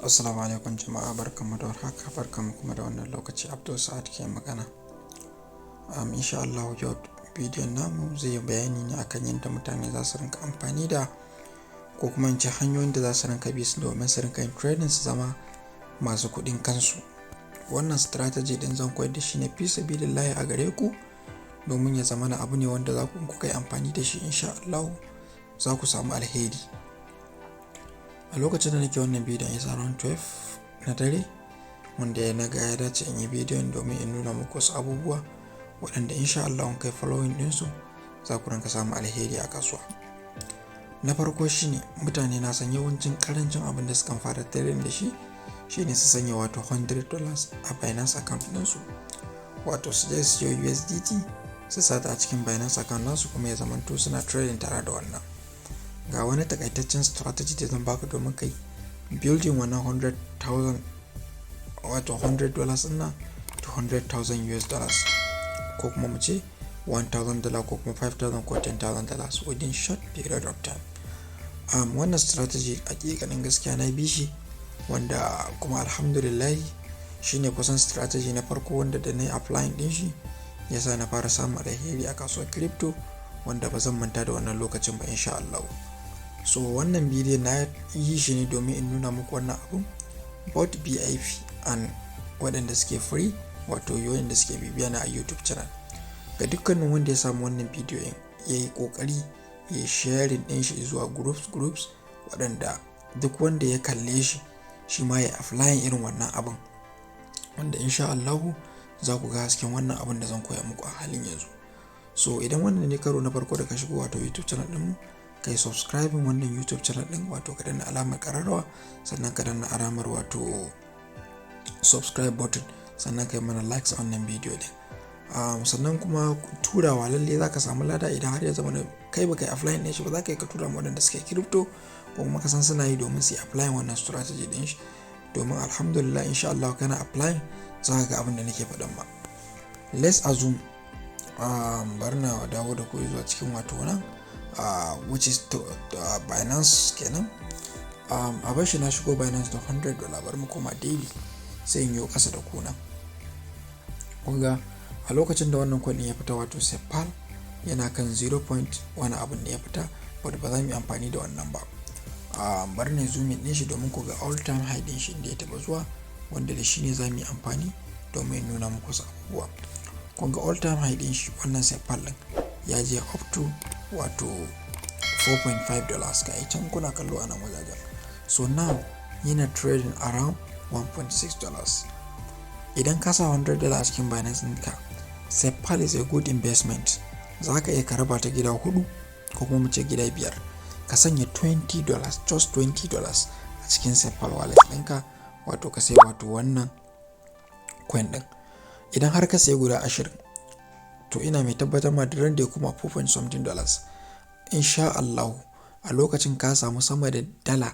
Assalamu alaikum jama'a, barkanmu da warhaka, barkanmu kuma da wannan lokaci. Abdul Sa'ad ke magana. Insha Allah yau bidiyon namu zai yi bayani ne akan yadda mutane za su rinka amfani da, ko kuma in ce hanyoyin da za su rinka bi su domin su rinka yin trading su zama masu kuɗin kansu. Wannan strategy ɗin zan koyar da shi ne fi sabilillahi a gare ku, domin ya zama na abu ne wanda za ku kuka yi amfani da shi, insha Allah za ku samu alheri. A lokacin da nake wannan bidiyon is around 12 na dare, wanda ya naga ya dace in yi bidiyon domin in nuna muku wasu abubuwa waɗanda insha Allah in kai following ɗinsu za ku rinka samun alheri a kasuwa. Na farko shine, mutane na san yawancin karancin abin da sukan fara trading da shi shine su sanya wato $100 a Binance account ɗinsu, wato su je su siyo USDT su sata a cikin Binance account nasu, kuma ya zamanto suna trading tare da wannan. Ga wani takaitaccen strategy da zan baka domin kai building wannan 100,000, wato $100 ɗin nan to 100,000 US dollars, ko kuma mu ce $1000 ko kuma 5000 ko $10,000 within short period of time. Wannan strategy, hakikanin gaskiya na bi shi, wanda kuma alhamdulillah shine kusan strategy na farko wanda da na yi applying din shi yasa na fara samun alheri a kasuwar crypto, wanda ba zan manta da wannan lokacin ba insha Allah. So wannan bidiyon na yi shi ne domin in nuna muku wannan abun, both VIP and waɗanda suke free, wato waɗanda suke bibiya na a YouTube channel. Ga dukkanin wanda ya samu wannan bidiyon, ya yi ƙoƙari ya yi sharing ɗin shi zuwa groups groups, waɗanda duk wanda ya kalle shi, shi ma ya applying irin wannan abun, wanda insha Allahu za ku ga hasken wannan abun da zan koya muku a halin yanzu. So idan wannan ne karo na farko da ka shigo wato YouTube channel ɗinmu, kai subscribing wannan YouTube channel ɗin, wato ka danna alamar ƙararrawa, sannan ka danna alamar wato subscribe button, sannan ka yi mana likes a wannan bidiyo ɗin. Sannan kuma turawa, lalle za ka samu lada idan har ya zama kai baka yi applying ɗin shi ba, za ka yi ka tura ma waɗanda suke crypto ko kuma ka san suna yi domin su yi applying wannan strategy ɗin shi, domin alhamdulillah insha Allah kana applying za ka ga abin da nake faɗin ma. Let's assume, bari na dawo da ku zuwa cikin wato nan, which is to, Binance kenan. A bar shi na shigo Binance da $100. Bari mu koma daily, sai in yi ƙasa da ku nan. Kun ga a lokacin da wannan coin ya fita, wato Sepal, yana kan 0. Wani abun da ya fita, but ba za mu yi amfani da wannan ba. Bari na zoom in din shi domin ku ga all time high din shi inda ya taba zuwa, wanda da shi ne za mu yi amfani domin nuna muku wasu abubuwa. Kun ga all time high din shi, wannan Sepal din, ya je up to wato $4.5, ga can kuna kallo a nan wajajen. So now yana trading around $1.6. Idan ka sa $100 a cikin Binance ɗinka, Sepal is a good investment. Za ka iya ka raba ta gida hudu, ko kuma mu ce gida biyar, ka sanya $20, just $20 a cikin Sepal wallet ɗinka, wato ka sai wato wannan coin ɗin. Idan har ka sayi guda 20, to ina mai tabbatar ma da ran da ya kuma 4 point something dollars, insha Allah a lokacin ka samu sama da dala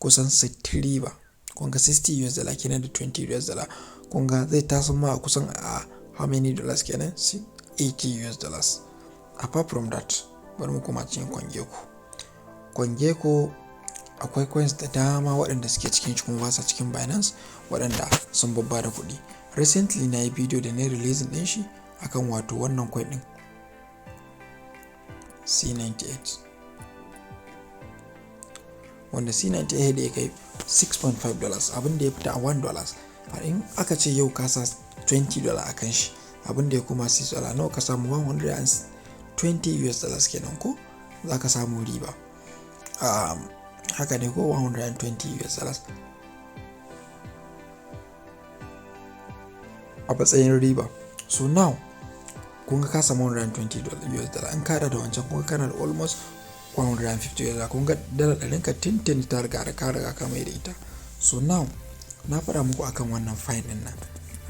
kusan 60 riba. Kun ga 60 US dollar kenan da 20 US dollar. Kun ga zai taso ma kusan a how many dollars kenan? 80 US dollars. Apart from that, bari mu koma cikin CoinGecko. CoinGecko akwai coins da dama waɗanda suke cikin shi kuma ba sa cikin Binance, waɗanda sun babba da kuɗi. Recently na yi bidiyo da na releasing ɗin shi akan wato wannan coin ɗin C98, wanda C98 da ya kai $6.5, abin da ya fita a $1. In aka ce yau ka sa $20 a kan shi, abin da ya koma $6, nawa ka samu? 120 US dollars kenan, ko za ka samu riba? Haka ne ko? 120 US dollars a matsayin riba. So now kun ga ka samu 120 US dollar. In ka da wancan, kun ga kana da almost 150 US dollar. Kun ga dala ɗarin ka tintin ta riga da ka riga ka mai da ita. So now na faɗa muku akan wannan Fine ɗin nan,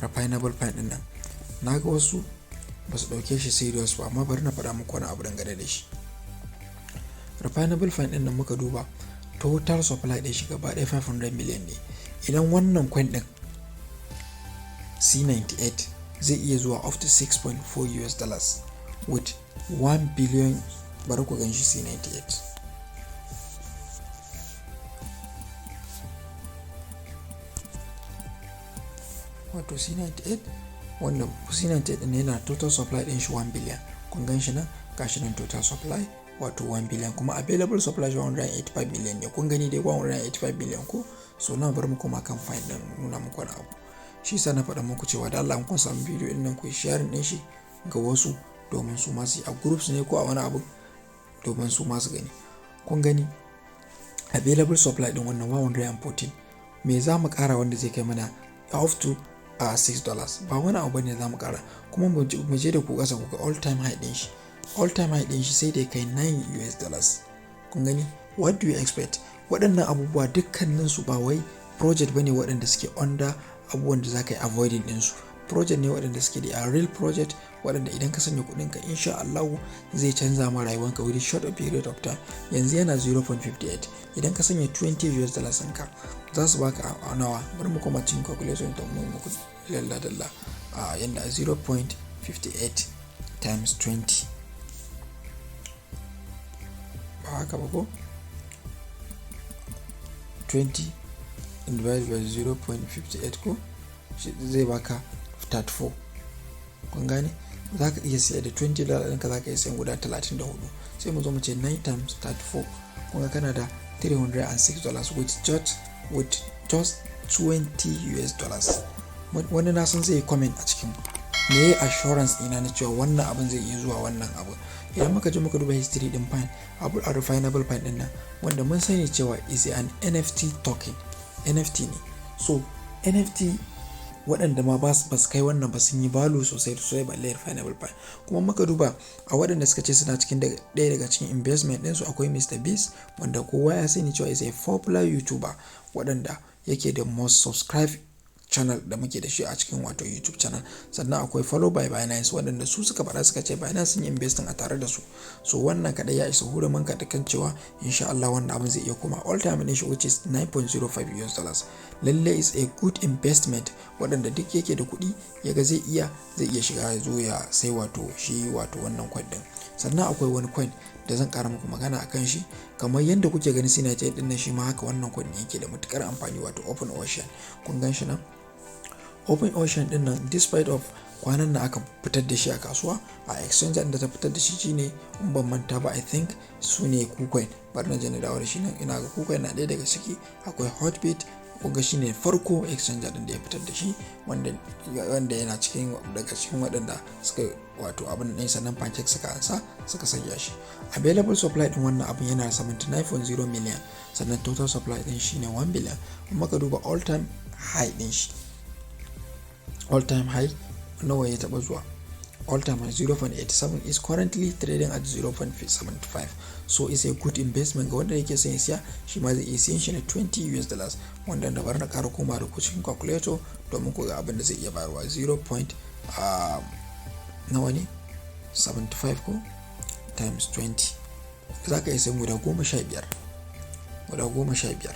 Refinable Fine ɗin nan. Na ga wasu ba su ɗauke shi serious ba, amma bari na faɗa muku wani abu dangane da shi. Refinable Fine ɗin nan, muka duba total supply ɗin shi gaba ɗaya 500 million ne. Idan wannan coin ɗin C98 zai iya zuwa up to 6.4 US dollars with 1 billion. Bari ku gan shi, C98. wato C98, wanda C98 ɗin yana total supply ɗin shi 1 billion. Kun gan shi nan, gashi nan, total supply wato 1 billion, kuma available supply 185 million ne. Kun gani dai, 185 billion ko. So nan bari mu koma kan Fine ɗin, nuna muku wani abu. Shi sa na faɗa muku cewa da Allah in kun samu bidiyo ɗin nan, ku yi sharing ɗin shi ga wasu domin su ma su a groups ne ko a wani abu, domin su ma su gani. Kun gani, available supply ɗin wannan 114. Me za mu ƙara wanda zai kai mana up to $6? Ba wani abu bane za mu ƙara. Kuma mu je da ku ƙasa ku ga all time high ɗin shi. All time high ɗin shi sai da kai 9 US dollars. Kun gani, what do you expect? Waɗannan abubuwa dukkanin su ba wai project bane waɗanda suke under abubuwan da za ka yi avoiding ɗinsu. Project ne waɗanda suke da a real project, waɗanda idan ka sanya kuɗinka, insha Allahu zai canza ma rayuwanka within short period of time. Yanzu yana 0.58. Idan ka sanya 20 US dollars ɗinka, za su baka a nawa? Bari mu koma cikin calculation ta mu muku dalla dalla a yanda 0.58 times 20, ba haka ba ko? 20 divided by 0.58 ko zai baka 34. Kun gane, za ka iya siya da $20 ɗinka, za ka iya siyan guda 34. Sai mu zo mu ce 9 times 34. Kun ga kana da $306 with just 20 US dollars. Wani na san zai yi comment a cikin me ya assurance ɗina na cewa wannan abin zai iya zuwa wannan abu. Idan muka je muka duba history din Fine, abu a Refinable Fine din nan, wanda mun sani cewa is an NFT token, NFT ne. So NFT waɗanda ma ba su kai wannan ba sun yi value sosai sosai, balle Refinable Fine. Kuma muka duba a waɗanda suka ce suna cikin ɗaya daga cikin investment ɗinsu, akwai Mr Beast, wanda kowa ya sani cewa is a popular YouTuber, waɗanda yake da most subscribe channel da muke da shi a cikin wato YouTube channel. Sannan akwai follow by Binance, waɗanda su suka faɗa, suka ce Binance sun yi investing a tare da su. So wannan kaɗai ya isa hurumin ka kan cewa insha Allah wannan abin zai iya koma all time ɗin shi, which is 9.05 US dollars. Lalle is a good investment. Waɗanda duk yake da kuɗi ya ga zai iya shiga ya zo ya sai wato shi wato wannan coin ɗin. Sannan akwai wani coin da zan ƙara muku magana a kan shi. Kamar yadda kuke gani C98 ɗin nan, shi ma haka wannan coin yake da matuƙar amfani, wato Open Ocean. Kun gan shi nan, Open Ocean din nan, despite of kwanan nan aka fitar da shi a kasuwa, a exchange da ta fitar da shi shine, in ban manta ba, I think su ne KuCoin. Bari na je na dawo da shi nan. Ina ga KuCoin na ɗaya daga ciki, akwai Hotbit. Kun ga shine farko exchange din da ya fitar da shi, wanda yana cikin daga cikin waɗanda suka wato abin ɗin. Sannan Pancake suka ansa suka sanya shi. Available supply din wannan abin yana 79.0 million, sannan total supply din shine 1 billion. Kuma ka duba all time high din shi, all time high nawa ya taba zuwa? All time high 0.87, is currently trading at 0.75. So it's a good investment ga wanda yake son ya siya. Shi ma zai iya siyan shi na 20 US dollars, wanda da bari na ƙara koma da ku cikin calculator domin ku ga abin da zai iya bayarwa. 0. Nawa ne 75 ko times 20? Za ka iya sayan guda 15, guda 15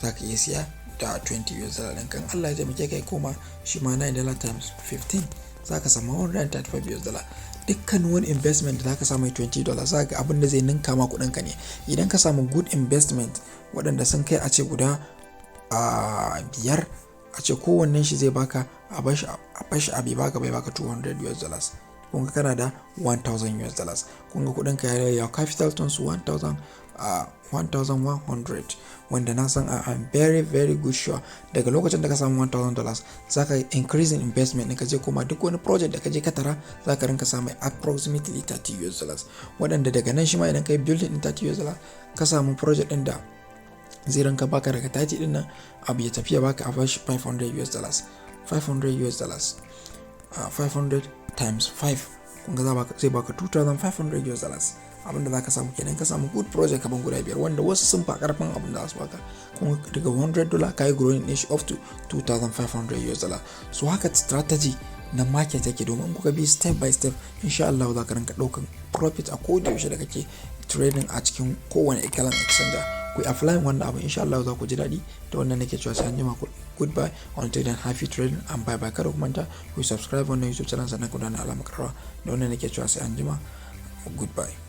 za ka iya siya da 20 US dollar ɗin kan. Allah ya taimake kai, koma shi ma $9 times 15, za ka samu 135 US dollar. Dukkan wani investment da za ka samu $20, za ga abin da zai ninka ma kuɗin ka ne. Idan ka samu good investment waɗanda sun kai a ce guda a biyar, a ce kowannen shi zai baka, a bashi a bai baka 200 US dollars, kun ga kana da 1000 US dollars. Kun ga kuɗin ka ya capital turns 1000, 1100, wanda na san I'm very very good sure daga lokacin da ka samu $1000, za ka increasing investment ɗin ka zai koma. Duk wani project da ka je ka tara, za ka rinka samun approximately 30 US dollars, waɗanda daga nan shi ma idan ka yi building ɗin 30 US dollars, ka samu project ɗin da zai rinka baka daga 30 ɗin nan, abu ya tafiya baka a bashi 500 US dollars, 500 US dollars, 500 times 5, kun ga zai baka 2500 US dollars. Abinda za ka samu kenan ka samu good project kaman guda biyar, wanda wasu sun fa karfin abin da za su baka. Kuma daga $100 ka yi growing din shi up to 2500 US dollar. So haka strategy na market yake, domin in kuka bi step by step, insha Allah za ka rinka ɗaukan profit a koda yaushe da kake trading a cikin kowane kalan exchanger. Ku yi applying wannan abu, insha Allah za ku ji daɗi. Da wannan nake cewa sai an jima, goodbye, until then, happy trading and bye bye. Kada ku manta ku subscribe wannan YouTube channel, sannan ku danna alamar ƙararrawa. Da wannan nake cewa sai an jima, goodbye.